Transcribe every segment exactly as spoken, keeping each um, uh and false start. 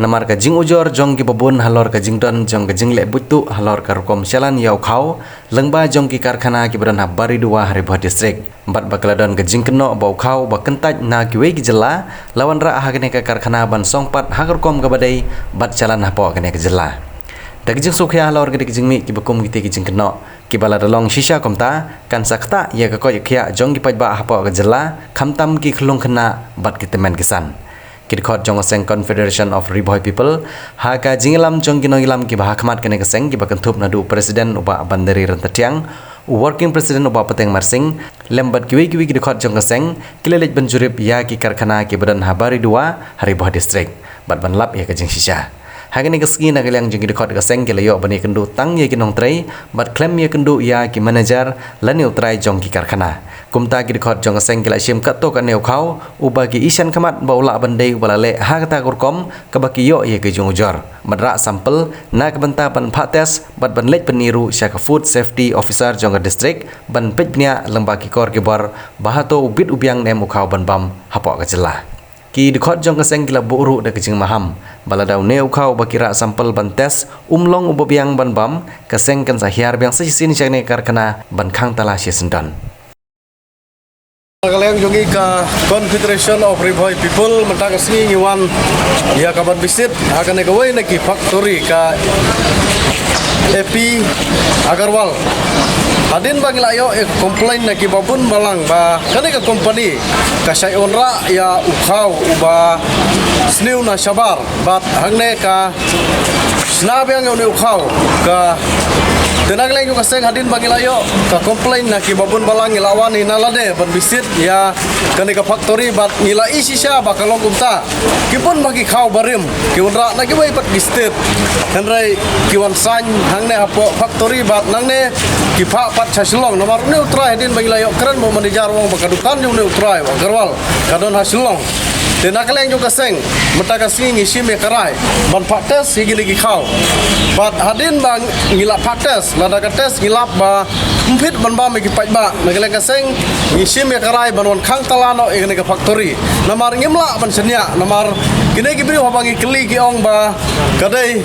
Namar ka jingujor jong kiba bun halor ka jingdon jong ka jingleh buit tuh halor ka rukom shalan ïa u khaw lyngba jong ki karkhana kiba don ha Baridua ha Ri Bhoi District. Bad ba ka la don ka jingkynnoh ba u khaw uba kyntait na kiwei ki jylla la wanrah ha kane ka karkhana ban song pat ha ka rukom kaba dei bad shalan hapoh kane ka jylla. Da ka jingsngewkhia halor kane ka jingmih kiba kum kitei ki jingkynnoh kiba la da long shisha kumta kan sa ktah ïa ka koit ka khiah jong ki paidbah hapoh ka jylla, khamtam ki khyllung khynnah bad ki tymmen ki san. Ki dkhot jong ka seng Confederation of Ri Bhoi People ha ka jingïalam jong ki nongïalam kiba ha khmat kane ka seng kiba kynthup naduh u President u Bah Bandari Ryntathiang, u Working President u Bah Pateng Marsing, lem bad kiwei kiwei ki dkhot jong ka seng ki la leit ban jurip ïa ki karkhana kiba don ha Baridua ha Ri Bhoi District bad ban lap ïa ka jingshisha. Ha kane ka sngi na ka liang jong ki dkhot ka seng ki la ïoh ban ïakynduh tang ïa ki nongtrei bad khlem ïakynduh ïa ki manager lane u trai jong ki karkhana. Kumta ki dkhot jong ka seng ki la shim katto katne u khaw uba ki ishan khmat ba u lah ban dei uba la leh ha kata ka rukom kaba ki ïoh ïa ka jingujor bad rah sample na ka bynta ban phah test bad ban leit pyni ruh sha ka Food Safety Officer jong ka district ban peit bniah lyngba ki kor ki bor ba hato u bit u biang ne em u khaw ban bam hapoh ka jylla. Ki dkhot jong ka seng ki la buh ruh da ka jingmaham ba lada une u khaw uba ki rah sample ban test um long uba biang ban bam, ka seng kan sa hiar biang sa shisien sha kane ka karkhana ban khang tala shisyndon. Ka liang jong ngi ka Confederation of Ri Bhoi People mynta ka sngi ngi wan ïa ka ban visit ha kane kawei na ki factory ka A P Agarwal. Hadien ba ngi la ïoh ïa ka complaint na kiba bun balang ba kane ka company ka shait wanrah ïa u khaw uba sniew na shabar bad hangne ka shna biang ïa une u khaw. Ka te na ka liang jong ka seng hadien ba ngi la ïoh ka complaint na kiba bun balang ngi la wan hi na lade ban visit ïa kane ka factory bad ngi la i shisha ba ka long kumta. Ki bun ba ki khaw barim ki wanrah na kiwei pat ki state, hynrei ki wan sign hangne hapoh factory bad nangne ki phah pat sha Shillong. Namar une u trai hadien ba ngi la ïoh kren ba u manager u ong ba ka dukan jong une u trai u Agarwal ka don ha Shillong. Te na ka liang jong ka seng mynta ka sngi ngi shim ïa ka rai ban phah test ïa kine ki khaw. Bad hadien ba ngi la phah test, lada ka test ngi lap ba ym fit ban bam ïa ki paidbah, na ka liang ka seng ngi shim ïa ka rai ban wan khang tala noh ïa kane ka factory. Namar ngim lah ban shaniah namar kine ki briew haba ngi kylli ki ong ba ka dei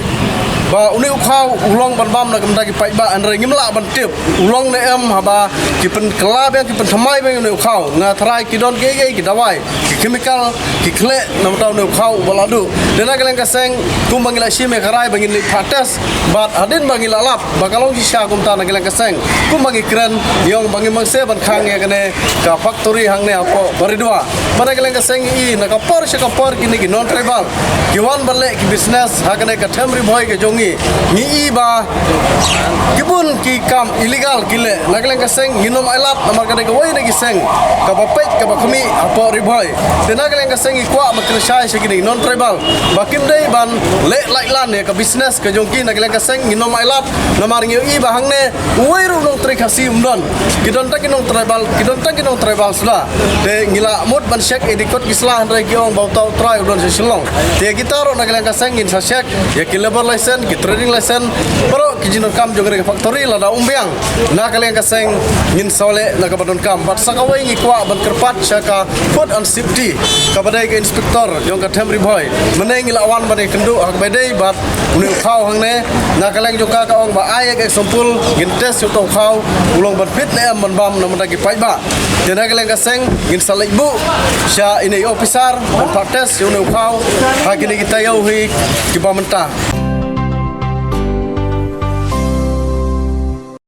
ba une u khaw u long ban bam na ka bynta ki paidbah, hynrei ngim lah ban tip u long ne em haba ki pynkylla biang, ki pynthymmai biang ïa une u khaw. Nga tharai ki don kiei kiei ki dawai, ki chemical, ki khleh na bynta une u khaw uba la duh. Te na ka liang ka seng kumba ngi la shim ïa ka rai ba ngin leit phah test bad hadien ba ngi la lap ba ka long shisha kumta, na ka liang ka seng kumba ngi kren ngi ong ba ngim mangse ban khang ïa kane ka factory hangne hapoh Baridua. Bad na ka liang ka seng ngi i na ka por sha ka por kine ki non tribal ki wan ban leh ki business ha kane ka them Ri Bhoi ka jong ngi. Ngi i ba ki bun ki kam illegal ki leh, na ka liang ka seng ngin ym ailad namar ka dei kawei na ki seng kaba peit kaba khmih hapoh Ri Bhoi. Te na ka liang ka seng ngi kwah ba kren shai sha kine ki non tribal ba kim dei ban leh laitlan ïa ka business ka jong ki, na ka liang ka seng ngin ym ailad namar ngi i ba hangne uwei ruh u nongtrei Khasi um don. Ki don tang ki nong tribal, ki don tang ki nong tribal suda. Te ngi la mut ban check ïa ki kot ki sla, hynrei ki ong ba uta u trai u don sha Shillong. Te kita ruh na ka liang ka seng ngin sa check ïa ki labour license, ki trading license, baroh ki jingdonkam jong kane ka factory, lada um biang na ka liang ka seng ngin sa leh na kaba donkam. Bad sa kawei ngi kwah ban kyrpad sha ka Food and Safety kaba dei ka inspector jong ka them Ri Bhoi. Mynne ngi la wan ban ïakynduh ha kaba dei bad une u khaw hangne, na ka liang jong ka ka ong ba ai ïa ka example, ngin test ïa uta u khaw u long ban fit ne em ban bam na ka bynta ki paidbah. Te na ka liang ka seng ngin sa leit buh sha ine i officer ban phah test ïa une u khaw ha kine ki taïew hi kiba mynta.